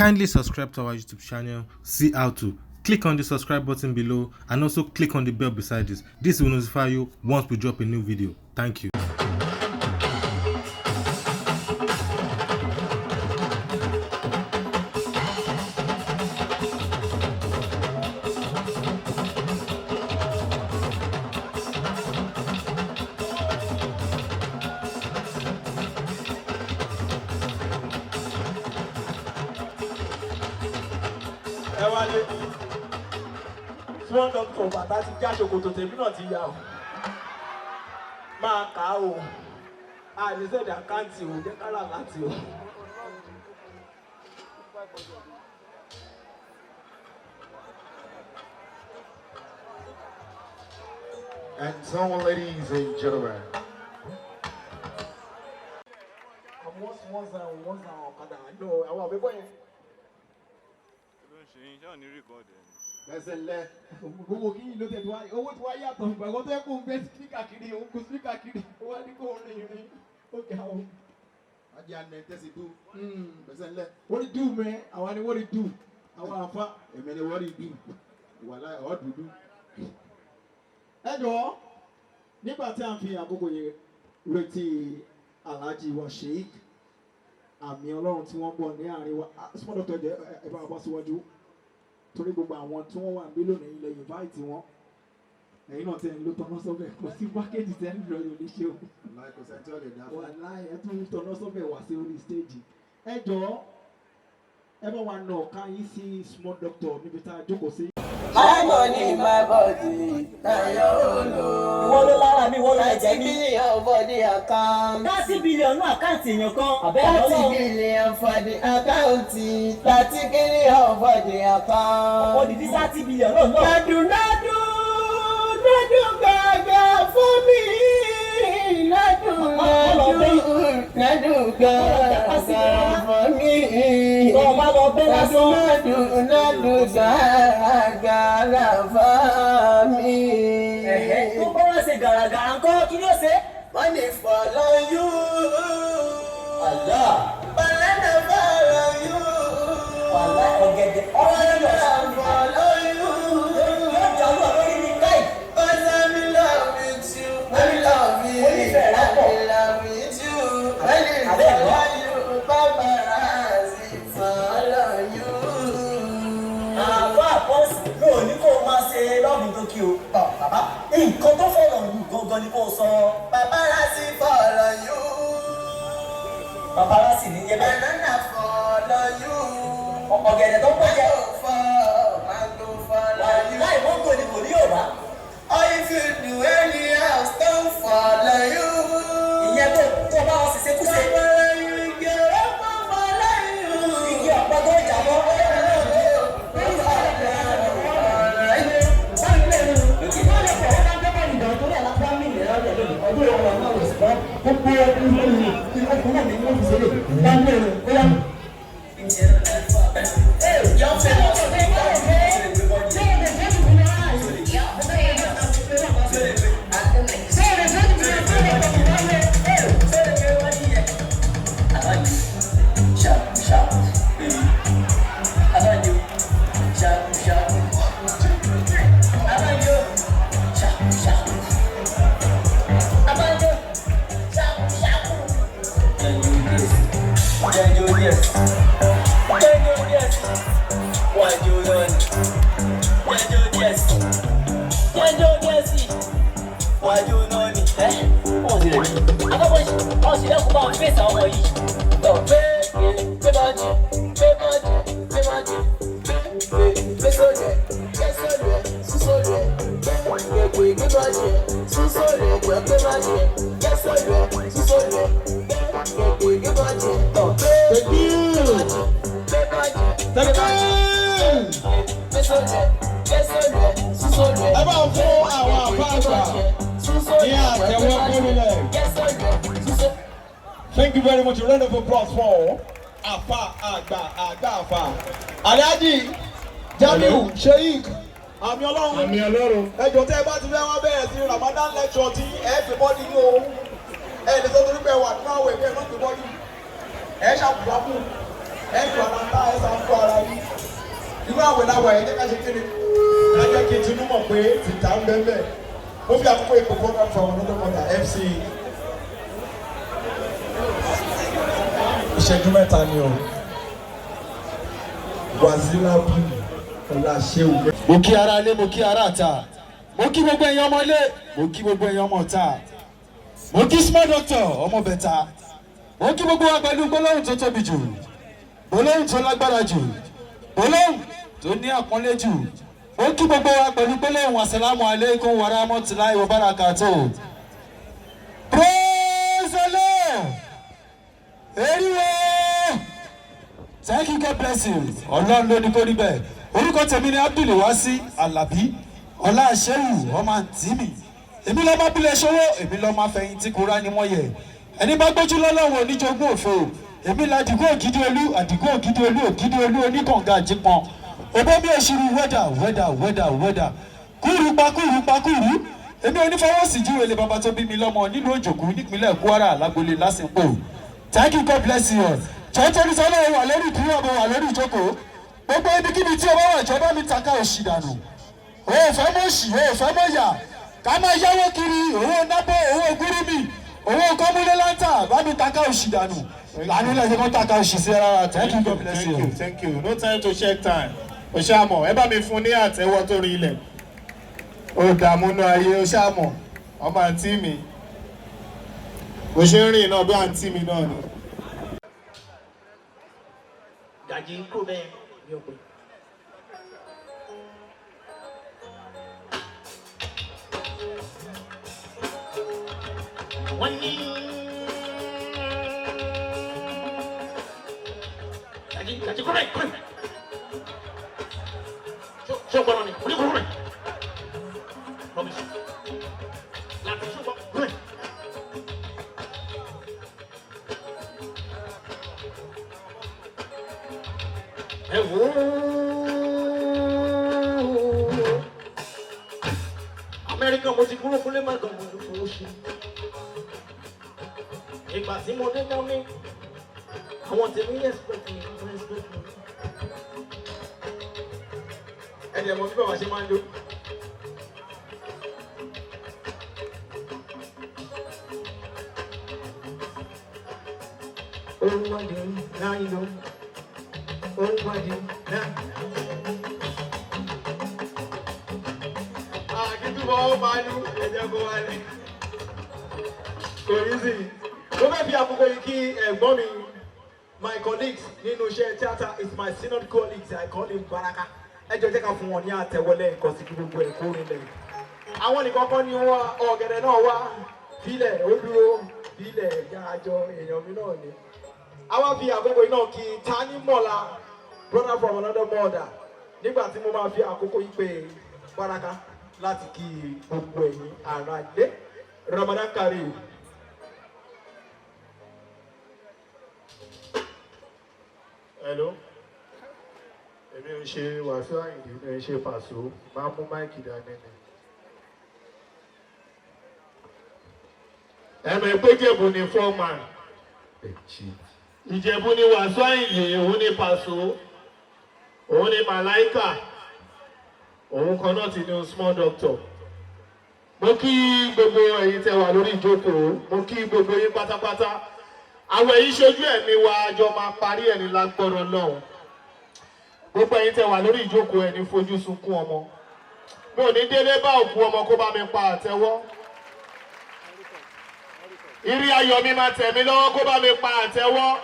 Kindly subscribe to our YouTube channel, see how to. Click on the subscribe button below and also click on the bell beside this. This will notify you once we drop a new video. Thank you. Ẹ wálé, small doctor, bàtà ti já, ṣòkòtò tèmi náà ti yá o. Máa kà á o, àní send account o, jẹ́ kára láti o. And so, ladies and gentlemen, Àwọn wọ́n san ọ̀kadà àjọ àwọn àbẹ́bọ̀ yẹn. Kí ló ń ṣe yín? Ṣé ò ní record ẹ̀ ni? Gbẹ́sẹ̀ lẹ́. Gbogbo kí ló tẹ̀ tó wá, owó tí wá yàtọ̀. Ìgbàgbọ́ tó yẹ kó ń gbé speaker kiri, òun kò speaker kiri, ó wá ní kó rìn rìn, ó ga o. Ajé àná tẹ́sí dú. Gbẹ́sẹ̀ lẹ́. Wọ́n ní dùn mẹ́, àwa ni wọ́n ní dùn àwọn àfa. Èmi ni wọ́n rí dùn. Wàhálà ọ̀ dúdú. Ẹ jọ̀ọ́, nígbà tí a ń fi àkókò yẹn retí Alhaji wa Sheikh Àmì Ọlọ́run tí wọ́n ń bọ̀ ní àárín wa. Ah, small doctor, jẹ́ ẹ bá wa bọ́ síwájú, torí gbogbo àwọn tí wọ́n wà níbí lónìí, ilẹ̀ invite wọn. Ẹ̀yin náà tẹ̀ ń lo tọ́nà sọ́bẹ̀, kò sí pákéjì tẹ̀ ń lọ yóò ní ṣe o. Wàhálà kò sẹ́ni tí ó lè dá fún. Wàláhì, ẹ tún tọ́nà sọ́bẹ̀ wá sí orí stage. Ẹ jọ̀ọ́, ẹ bá wa nà ọ̀ka yín sí small doctor níbi tá a jókòó sí. My money, my body, na your own o. Ìwọ ló lára mi, ìwọ ló 30 ẹ̀jẹ̀ mi. billion for the account. 30 billion ní account èèyàn kan. Àbẹ́ 30 ọlọ́run. billion for the account. 30 billion for the account. Odidi 30 billion náà náà. Nadu nadu nadu gàgà fún mi. Nadu nadu nadu gàgà fún mi. Tó o bá lọ bẹ́ lásán. Nadu nadu gàgà fún mi. Tó bá wá ṣe gàràgàrà ńkọ́, kí ni ó ṣe? Money follow you. Allah. Banana follow you. Wàhálà ọ̀gẹ̀dẹ̀ ọ̀rọ̀ Banana follow you. yóò jà lọ lórí ní káì. 'Cause I'm in love with you. I'm in love with you. Onífẹ̀ẹ́ rẹ̀ I'm pọ̀. in love with you. Money Àbẹ́ ẹ̀gbọ́n. follow you. Paparazzi follow you. Àfa àpọ́sì mi ò ní kó o máa ṣe love tó kí o. Tọ̀ bàbá, nǹkan tó fọ̀rọ̀ lù gangan ni kó o sọ. Paparazzi follow you. Paparazzi ní yẹ bẹ́ẹ̀. Banana follow you. Ọ̀gẹ̀dẹ̀ tó ń pọ̀ jẹ́. Mango follow, mango follow you. Láì mọ́ngò ni kò ní Yorùbá. Or if you do anyhow, stone follow you. Ìyẹn tó bá wọn ṣiṣẹ́ kúṣe. Follow you, get up and follow you. Igi ọ̀pẹ tó jábọ́. Thank you. Thank you. Ẹ bá ń fún àwọn àfa àgbà ní àtẹ̀wọ́ kórìlẹ̀. Thank you very much. A round of applause for Afa Àgbà Àgbà Afa. Alhaji Jamiu Sheikh Àmì Ọlọ́run. Àmì Ọlọ́run. Ẹjọ́, tẹ́ ẹ bá ti fẹ́ wá bẹ̀rẹ̀ sí Ramadan lecture tí ẹ fi body ní o. Ẹ lè sọ torí pé ẹ wà nínú àwẹ̀ bí ẹ má fi body. Ẹ ṣàkùbákù. Ẹ jù àlàntà ẹ ṣàkùbá. Irú àwẹ̀ láwọ̀ ẹ̀ jẹ́ ká ṣe kéde. Ká jẹ́ kí tinú mọ̀ pé tìta ń bẹ́ẹ̀ bẹ́ẹ̀. Mo fi àkókò ìpò program from another mother MC. Ìṣẹ́jú mẹ́ta ni o. Wazila Buni Ọláṣẹ́wò. Mo kí ara ilé, mo kí ara àta, mo kí gbogbo ẹ̀yin ọmọ ilé, mo kí gbogbo ẹ̀yin ọmọ ọ̀tá, mo kí small doctor ọmọ bẹ̀ta, mo kí gbogbo wa pẹ̀lú gbólóhùn tó tóbi jù, gbólóhùn tó lágbára jù, gbólóhùn tó ní àpọ́nlé jù. Mo kí gbogbo wa pẹ̀lú gbólóhùn asalaamu aleykum wa rahmatulahi wa barakatuh. Praise the Lord. Eriwo. Thank you, God bless you. Ọlọ́run ló ní kó rí bẹ́ẹ̀. Orúkọ tèmi ni Abdul Wasi Alabi Ọlá Ṣẹ́wù ọmọ àǹtí mi. Èmi lọ́ máa bílẹ̀ ṣọwọ́, èmi lọ́ máa fẹ̀yìn tí kura ni wọ́n yẹ. Ẹni bá gbójú lọ́lọ́run oníjogún òfo. Èmi la àdìgún ògidì olú, àdìgún ògidì olú, ògidì olú oníkànga àjípọn. Òbómi òṣìrù wẹ́dà wẹ́dà wẹ́dà wẹ́dà. Kúrú pa kúrú pa kúrú. Èmi onífọwọ́sì jíwèé lé bàbá tó bí mi lọ́mọ nílùú Òjòkú nípínlẹ̀ Kwara lágbolé Lásìpò. Thank you, God bless you all. Jọ̀ọ́ torí sọ́lọ́ wà lórí ìdúró ọmọ wà lórí ìjókòó. Gbogbo ibikíbi tí o bá wà, ìjọba mi taka òṣì dànù. O ò fẹ́ mọ̀ òṣì, o ò fẹ́ mọ̀ yà. Ká máa yáwó kiri, owó nábọ̀, owó gúrúmì, owó kọ́múlé láńtà, bá mi taka òṣì dànù. Lànà ilẹ̀ ṣe kọ́ taka òṣì sí rárá. Thank you, God bless Thank you. you, thank you. No time to check time. O ṣáàmọ̀, ẹ bá mi fún ní àtẹ́wọ́ tó rí ilẹ̀. O dààmú náà ayé, o ṣáàmọ̀, ọmọ àǹtí mi. Bó ṣe ń rìn náà bí àǹtí mi náà ni. Gàjí kúrò bẹ́ẹ̀ ní ọ̀pẹ. Wọ́n ní Gàjí Gàjí kúrò bẹ́ẹ̀ kúrò bẹ́ẹ̀. Ṣé o gbọ́dọ̀ ni? Oní kúrò bẹ́ẹ̀. Promise. Láti ṣé o gbọ́ kúrò bẹ́ẹ̀. Ẹ wò ó, Amẹ́ríkà mo ti kúrò kúlé má gan mo ti fowó ṣe. Ìgbà tí mo dé dání, àwọn tèmi expect me, wọ́n expect me. Ẹni ẹ̀ mọ bí bàbá ṣe máa ń jó. Ó wá di náà lọ, ó wá di náà. Àkìtúbọ̀ ó máa lu ẹ̀jẹ̀ kó wálé. Kò ní sí. Mo fẹ́ fi àkókò yìí kí ẹ̀gbọ́n mi, my colleagues nínú iṣẹ́ theatre is my senior colleagues, I call him Baraka. Ẹ jọ̀ọ́, jẹ́ ká fún wọn ní àtẹ̀wọlé nǹkan sí kí gbogbo ẹ̀ kó rinlẹ̀. Àwọn nìkan kọ́ ni wọ́n, ọ̀gẹ̀dẹ̀ náà wá filẹ̀ ó dúró filẹ̀ jájọ èèyàn mi náà ni. Àwa fi àkókò yìí náà kí Tani Mọ́lá, brother from another mother, nígbà tí mo máa fi àkókò yìí pé Baraka láti kí gbogbo ẹ̀yin ará ilé. Ramadan Kareem. Hello. Èmi ò ń ṣe Wàsíù Àyìndé, mi ò ń ṣe Pàṣọ, máa mú mic dání ni. Ẹ̀mẹ̀ pé Ìjẹ̀bú ni foreman. Ìjẹ̀bú ni Wàsíù Àyìndé, òun ni Pàṣọ, òun ni Màláìkà, òun kan náà ti ní small doctor. Mo kí gbogbo ẹ̀yin tẹ́ wà lórí ìjókòó, mo kí gbogbo yín pátápátá. Àwọn èyí ṣojú ẹ̀mí wa, àjọ máa parí ẹ̀ ní lágbọ́rọ̀ lọ́hùn. Gbogbo ẹ̀yin tẹ́ wà lórí ìjókòó, ẹ̀ ní fojú sunkún ọmọ. Mi ò ní délé bá òkú ọmọ kó bá mi pa àtẹ́wọ́. Ìrì ayọ̀ mi máa tẹ̀ mí lọ́wọ́ kó bá mi pa àtẹ́wọ́.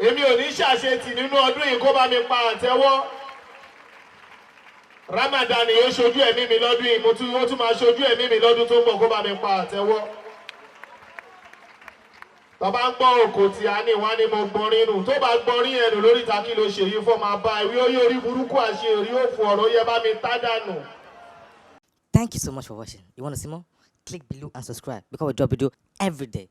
Èmi ò ní ṣàṣetì nínú ọdún yìí kó bá mi pa àtẹ́wọ́. Ramadan yóò ṣojú ẹ̀mí mi lọ́dún yìí, mo tún ó tún máa ṣojú ẹ̀mí mi lọ́dún tó ń bọ̀ kó bá mi pa àtẹ́wọ́. Bàbá ń gbọ́ òkò tí a ní wá ní mo gbọ́nrín nù, tó bá gbọ́nrín ẹnu lórí ìta, kí ló ṣe yìí fọ́ máa bá ìwé ó yóò rí burúkú àṣẹ orí òfò ọ̀rọ̀ yẹ bá mi tá dànù. Thank you so much for watching. You want to see more? Click below and subscribe because we drop video every day.